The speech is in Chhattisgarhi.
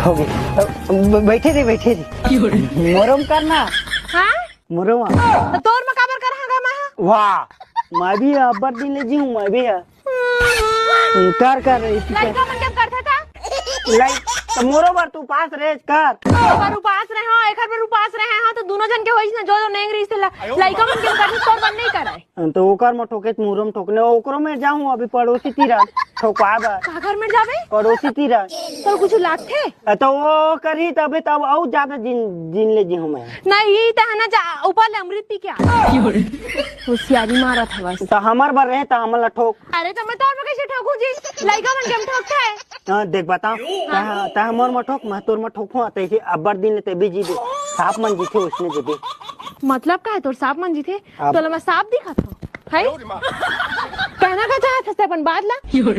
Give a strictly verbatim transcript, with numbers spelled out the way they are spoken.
हो गई। अब ब-, बैठे रही, बैठे रही। मोरो म करना। हाँ? मोरो म। त तोर म काबर करहां गा मैं हा? वाह, मैं भी अब्बड़ दिन ले जीहूं, मैं भी हा। कर, कर रही थी, कर। लइका मन के करथे ता? लाइक, त मोरो बर तू उपास रहे, कर। मोरो बर उपास रहे हो, एकर बर उपास रहे हो, त दूनों झन के होइस ना, जो जो नेंग रहिस तेला। लइका मन के करथे, तोर बर नहीं करे। त ओकर म ठोके, मोरो म ठोकने, ओकरो म जाहूं अभी पड़ोसी तीरा ठोकवा बर। का घर में जाबे? पड़ोसी तीरा। तोर कुछ लागथे? अ, त वो करही तबे तब अउ ज्यादा जिन, जिन ले जीहूं मैं। नहीं, त है ना जा, ऊपर ले अमृत पी के आ। होशियारी मारत हवस। त हमर बर रहे त हमन ला ठोक। अरे त मैं तोर म कैसे ठोकूं जी? लइका मन के हम ठोकथे। हाँ, देख बताओ, तह, तह मोर म ठोक, मैं तोर म ठोकूं, तैसे अब्बड़ दिन ले ते भी जी दे। सांप मन जीथे उसने दे दे। मतलब का है तोर सांप मन जीथे? अब तोला मैं सांप दिखत हूँ, है? कहना का चाहत हस ते अपन बात ला?